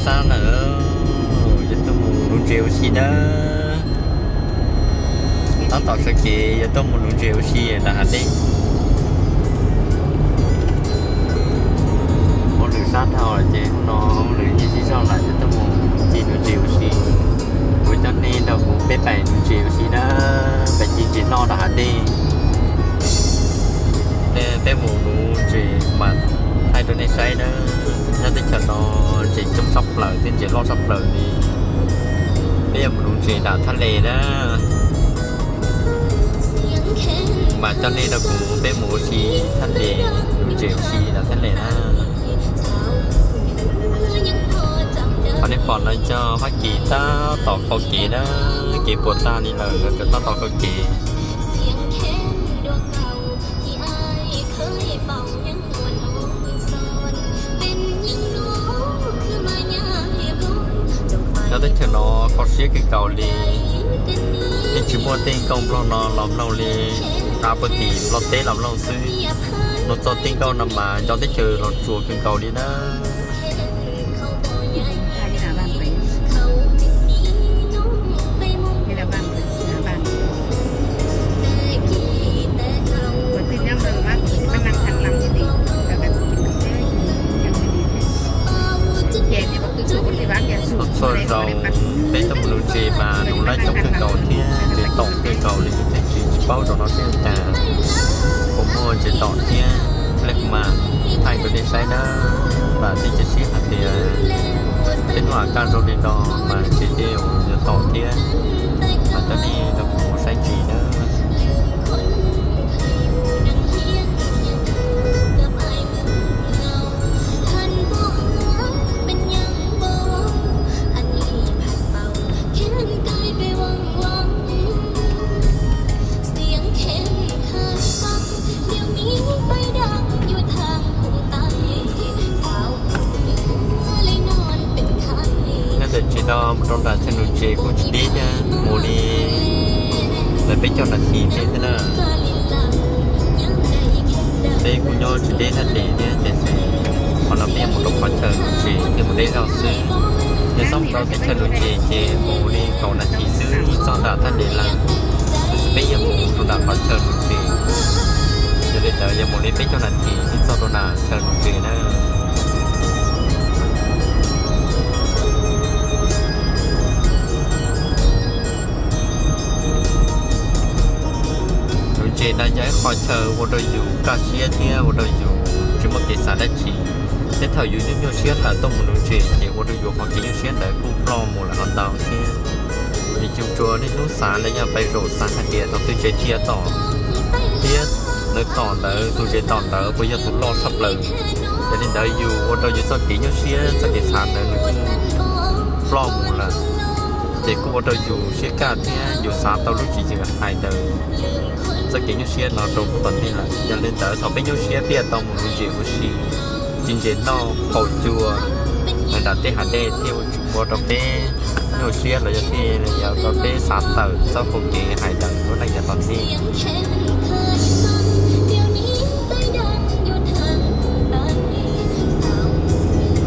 Sab lawm, yuav tuaj mus nuv ntses ua si nawb. Tab tom sawv kev yuav tuaj mus nuv ntses ua si nram hav dej. Hauj lwm sab dhau lawm ces hnub no hauj lwm yeej sib zog lawm, yuav tuaj mus ncig nuv ntses ua si. Kuv coj nej nrog kuv peb pais nuv ntses ua si na, pais ncig ntses noj nram hav dej. Peb mus nuv ntses mas thaij rau nej saib na. Nyob teb chaws no ntses coob tshaj plaws thiab ntses loj tshaj plaws li. Peb yuav mus nuv ntses nram thaj les na. Mas coj nej nrog kuv peb mus ua si thaj les, nuv ntses ua si nram thaj les na. Qhov nej pom no cov Fab Kis tab tom kho kev na, kev puas tag li lawm lawv tab tom kho kev. Nyob teb chaws no kho siab kawg nkaus li, yeej tsis muaj tej nkauj nplog no los mloog li, av puag tim Nplog teb los mloog xwb. Los txog tej nkauj no mas nco teb chaws los tsuas kawg nkaus li na. Tuaj txhua zaus peb tuaj mus nuv ntses mas nuv lawv coob kawg nkaus thiab ntses tom kawg nkaus li, peb tsis tsis paub zaum no seb ua cas puas muaj ntses tom thiab. Lej kuv mam thaij rau nej saib na, mas teb chaws siab hais tias peb hnub a kaj zoo li no mas ntses tej yuav tom thiab. Mas coj nej nrog kuv mus saib ntses na. Nyob ntawm tsev no mus rau nram chaw nuv ntses kuj tsis deb thiab, mus li lawv peb caug nas this tej thiab na. Peb kuj nyob tsis deb thaj deb thiab, tiam sis qhov no peb yuav mus rau qhov chaw nuv ntses thiab mus deb zog xwb. Yog txhob mus rau teb chaws nuv ntses ces mus li kaum nas this xwb txog nram thaj deb lawm. Tab sis peb yuav mus rau nram qhov chaw nuv ntses, yog li ntawd yuav mus li peb caug nas this thiaj txog rau nram chaw nuv ntses na. Nuv ntses no yog ib qho chaw ua rau yus kaj siab thiab ua rau yus tsis muaj kev xav dab tsi. Tej thaum yus nyuaj nyuaj siab lawm tuaj mus nuv ntses ces ua rau yus qhov kev nyuaj siab ntawd kuj ploj mus lawm ho ntau thiab. Ces tsuas niaj hnub xav los yog pais zaum xav hais tias thaum twg ntses thiaj tom thiab, ntawd tom ntawd tus ntses tom ntawd puas yog tus loj tshaj plaws. Yog li ntawd yus ua rau yus txoj kev nyuaj siab txoj kev xav ntawd nws kuj ploj mus lawm. Ces kuj ua rau yus siab kaj thiab yus xav tau lub tswv yim hais ntawd txoj kev nyuaj siab no rau lub tom ntej lawm. Yog li ntawd thaum peb nyuaj siab peb yuav tau mus nuv ntses ua si, ntses noj, haus cua nram tej hav dej thiaj ua rau peb nyuaj siab los yog thiaj ua rau peb xav tawm txoj hau kev hais ntawd lub neej yav tom ntej.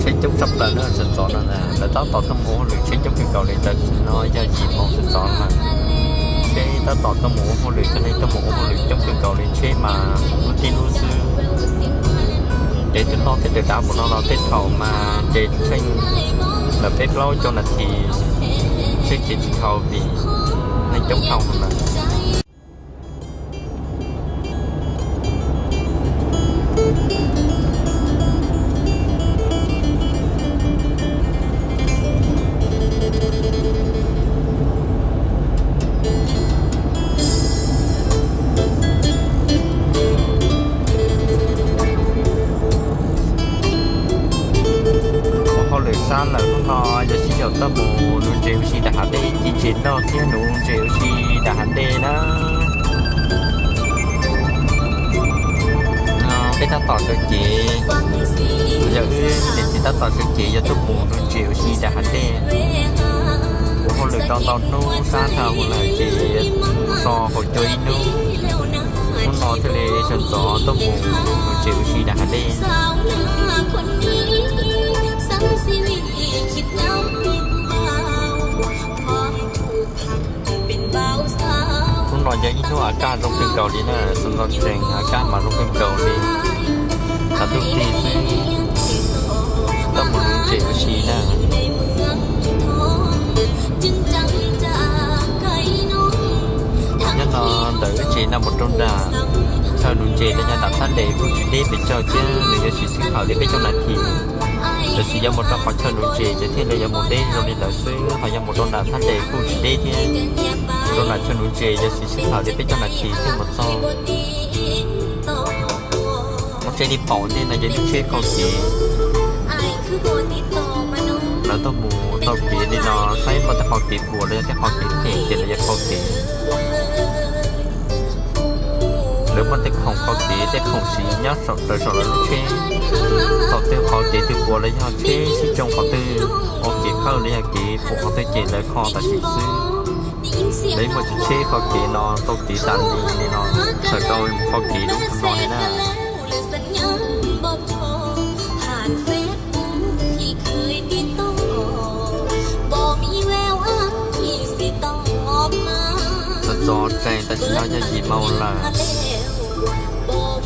Tsheb coob tshaj plaws na, sawv ntxov no lawv tab tom tuaj mus ua hauj lwm, tsheb coob kawg nkaus li. Tam sim no yog yim moos sawv ntxov lawm, tsheb tab tom tuaj mus ua hauj lwm, cov neeg tuaj mus ua hauj lwm coob kawg nkaus li, tsheb mas lub tib lub xwb. Ces tus noj thiab tus dav mus no los tej thaum mas ces tsheej lawm peb plaub caug nas this, tsheej ces tsis dhau vim neeg coob dhau lawm. Ua hauj lwm sab lawm hnub no yog sib yaum tuaj mus nuv ntses ua si nram hav dej, ci ntses noj thiab nuv ntses ua si nram hav dej na. Peb tab tom sawv cev, yog wb niam txiv tab tom sawv cev yuav tuaj mus nuv ntses ua si nram hav dej. Ua hauj lwm tau ntau hnub sab dhau mus lawm ces so haus cua ib hnub, hnub no thiaj li sawv ntxov tuaj mus nuv ntses ua si nram hav dej. Yog ib hnub a kaj zoo kawg nkaus li na, xov ntxov tsees a kaj mas zoo kawg nkaus li. Thaum tus tig xwb, tau mus nuv ntses ua si na. Nyob no ntawm wb tsev no mus rau nram chaw nuv ntses los yog nram thaj les kuj tsis deb pes tsawg thiab, nws yuav siv sij hawm li peb caug nas this. Tab sis yog mus rau qhov chaw nuv ntses ces thiaj li yuav mus deb zoo li ntawd xwb, ho yog mus rau nram thaj les kuj tsis deb thiab. Rau nram chaw nuv ntses yuav siv sij hawm li peb caug nas this thiaj mus txog. Muaj tsev li pom ntej no yog lub tsheb qhau kev. Lawv tuaj mus taug kev li no, saib muaj tej qhov kev puas los yog tej qhov kev phem ces lawv yuav qhau kev. Lawv muaj tej khoom qhau kev, tej khoom siv nyob saum, raws saum lawv lub tsheb. Thaum twg qhov kev twg puas los yog tsheb sib tsoo qhov twg, ua kev qawj los yog kev puas qhov twg ces lawv kho tam sim xwb. Lawv muaj tsev tsheb qhau kev no taug kev tas li no, txhawm rau qhau kev lub no li na. Txog tsees tam sim no yog yim moos lawm.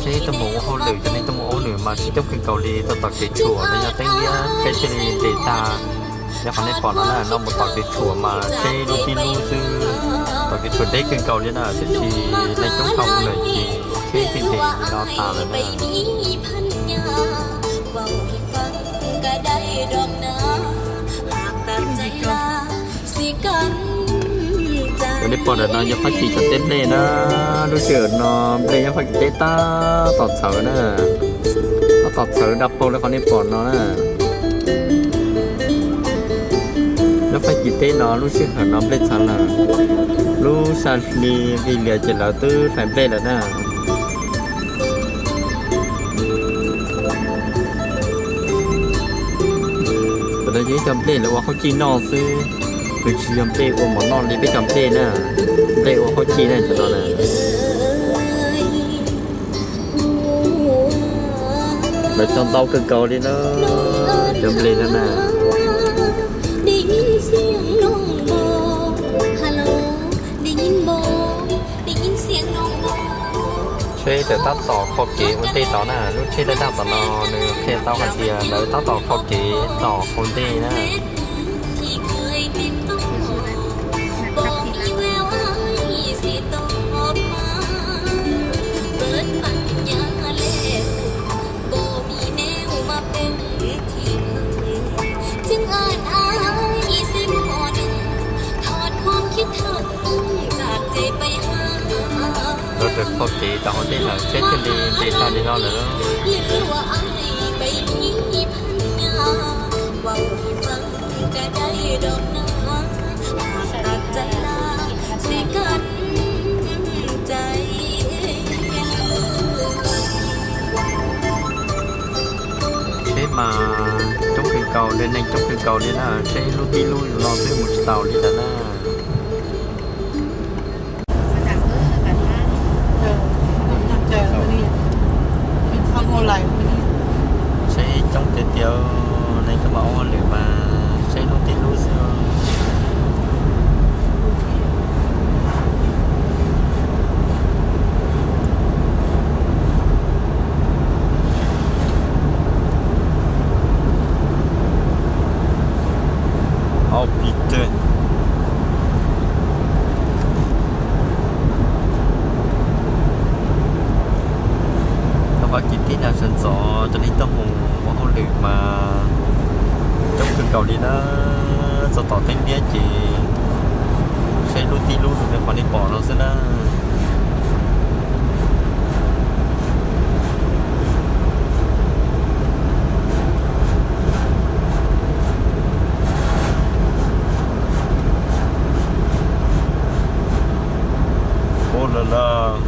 Seb tuaj mus ua hauj lwm, cov neeg tuaj mus ua hauj lwm mas tsis coob kawg nkaus li, tau tom kev tshuam los yog teeb liab tsheb thiaj li nres tag. Yog qhov nej pom no na, no mus tom kev tshuam mas tsheb lub tib lub xwb, tom kev tshuam deb kawg nkaus li na, tiam sis neeg coob dhau lawm ces tsheb thiaj nres li no tas lawm na. Cov nej pom ntawm no yog Fab Kis cov teb nplej na, lub sij hawm no nplej nyob Fab Kis teb tab tom txhawv na, tab tom txhawv daj paug li qhov nej pom no na. Nyob Fab Kis teb no lub sij hawm no nplej txhawv lawm, lub sij hawm nqis lias ces lawv twb hlais nplej lawm na. Tam no yog ib co nplej lawv ua hauj cij noj xwb, nws tsis yog nplej ua mov noj li peb cov nplej na, nplej ua hauj cij na cov no na. Lawv cog ntau kawg nkaus li na, cov nplej no na. Tsheb lawv tab tom kho kev ua ntej tod na, lub tsheb daj daj tom no nws qhia tau hais tias lawv tab tom kho kev tom ua ntej na. Lawv txawm kho kev tom ua ntej lawm, tsheb thiaj li nres tag li no lawm. Tsheb mas coob kawg nkaus li, neeg coob kawg nkaus li na, tsheb lub tib lub no twb mus tsis taus li lawm na. Tsheb coob tiag tiag, neeg coob mas ua hauj lwm mas tsheb lub tib lub xwb. Au pis twg. Tau qhov kev tib na sawv ntxov cov neeg tuaj mus ua hauj lwm mas coob kawg nkaus li na, txog tom teeb liab ces tsheb lub tib lub zoo li qhov nej pom no xwb na. Ua lawm lawm,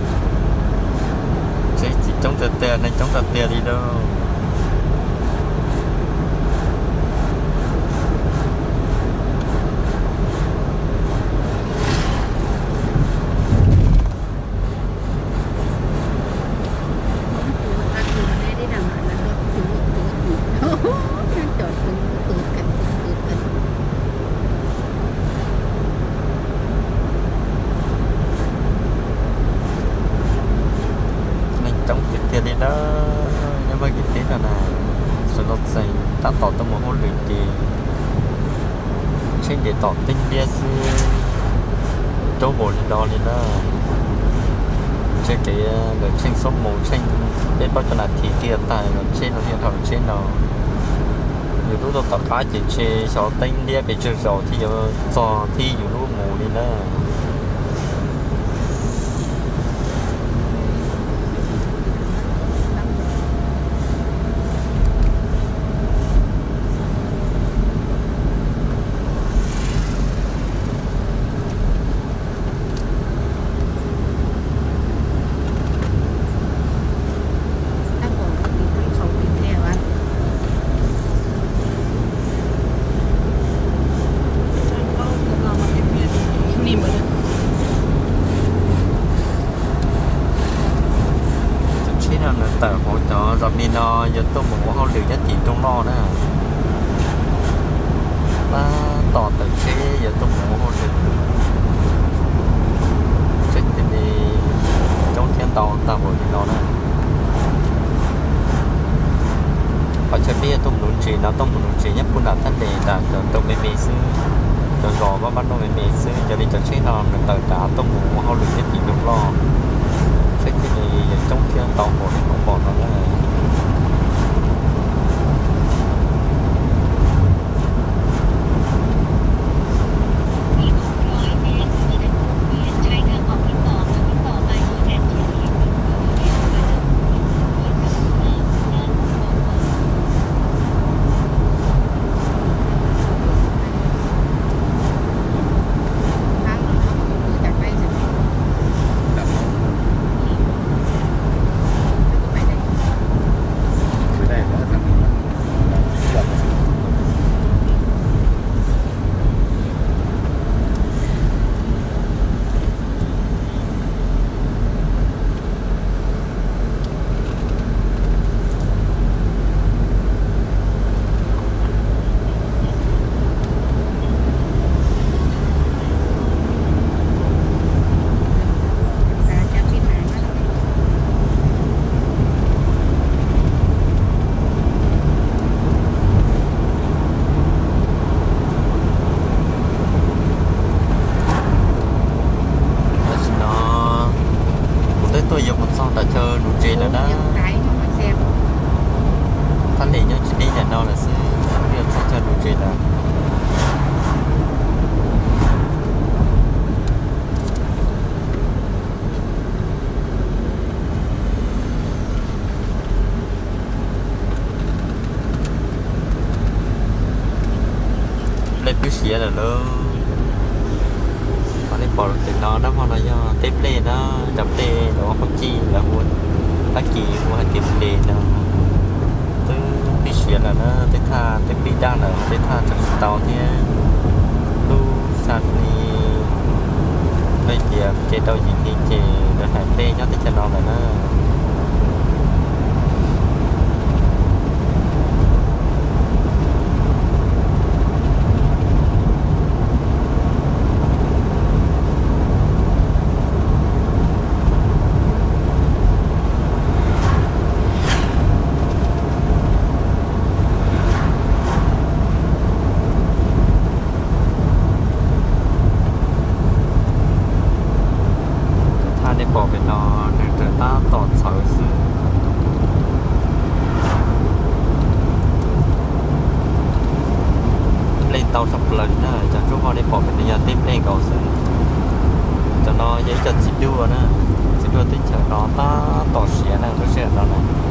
tsheb coob tiag tiag, neeg coob tiag tiag li lauj. Li na, nyob Npab Kiv teb no na, sawv ntxov txees tab tom tuaj mus hauj lwm ces tsheej nres tom teeb liab xwb, raub npaum li no li na. Ntshe kev lawv tsheej xob mus tsheej peb plaub cov nas this thiaj tag los tsheb no thiaj dhau tsheb no. Yus lub tau tom qab ces ntshe xyov teeb liab pes tsawg zaus thiaj yuav txog thib yus lub mus li na. Tsheb no nws tawm hauv cov zos me no yuav tuaj mus ua hauj lwm nyob tim nroog loj na. Tab tom tawm tsheb yuav tuaj mus ua hauj lwm. Tsheb cia li coob thiab ntau tag npaum li no na. Qhov chaw peb yuav tuaj mus nuv ntses no tuaj mus nuv ntses nyob puag nram thaj les nram cov roob me me xwb, cov zos vaj npab noj me me xwb, yog li cov tsheb no nws tawm nrad tuaj mus ua hauj lwm nyob tim nroog loj. Tsheb cia li yuav coob thiab ntau npaum li no npaum no na. Tam sim no kuv twb tuaj yuav mus txog nram chaw nuv ntses lawm na. Thaj les nyob tsis deb yam no lawm xwb, twb yuav txog chaw nuv ntses lawm. Nplej pib siav lawm lauj. Qhov nej pom rau tim no nab hmo no yog teb nplej na, cov nplej lawv ua qub cij lawv hu, Fab Kis hu hais tias nplej no. Twb pib siav lawm na, tej thaj twb pib daj lawm, tej thaj tseem tsis tau thiab. Lub xya hli, nej tias kev rau yim hli ces lawv hais nplej nyob teb chaws no lawm na. Thaj nej pom pem no nws tseem tab tom txhawv xwb. Nplej ntau tshaj plaws na, cov ntsuab voj nej pom pem no yog teb nplej nkaus xwb. Cov no yog ib co txiv duaj na, txiv duaj teb chaws no tab tom siav na, lub sij hawm no na.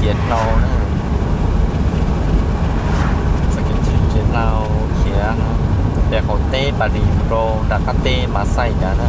Tsev hlau na, txoj kev txhim tsev hlau khiav pem qaum teb Pas Lis Npau nram qab teb Mas Xais Cas na.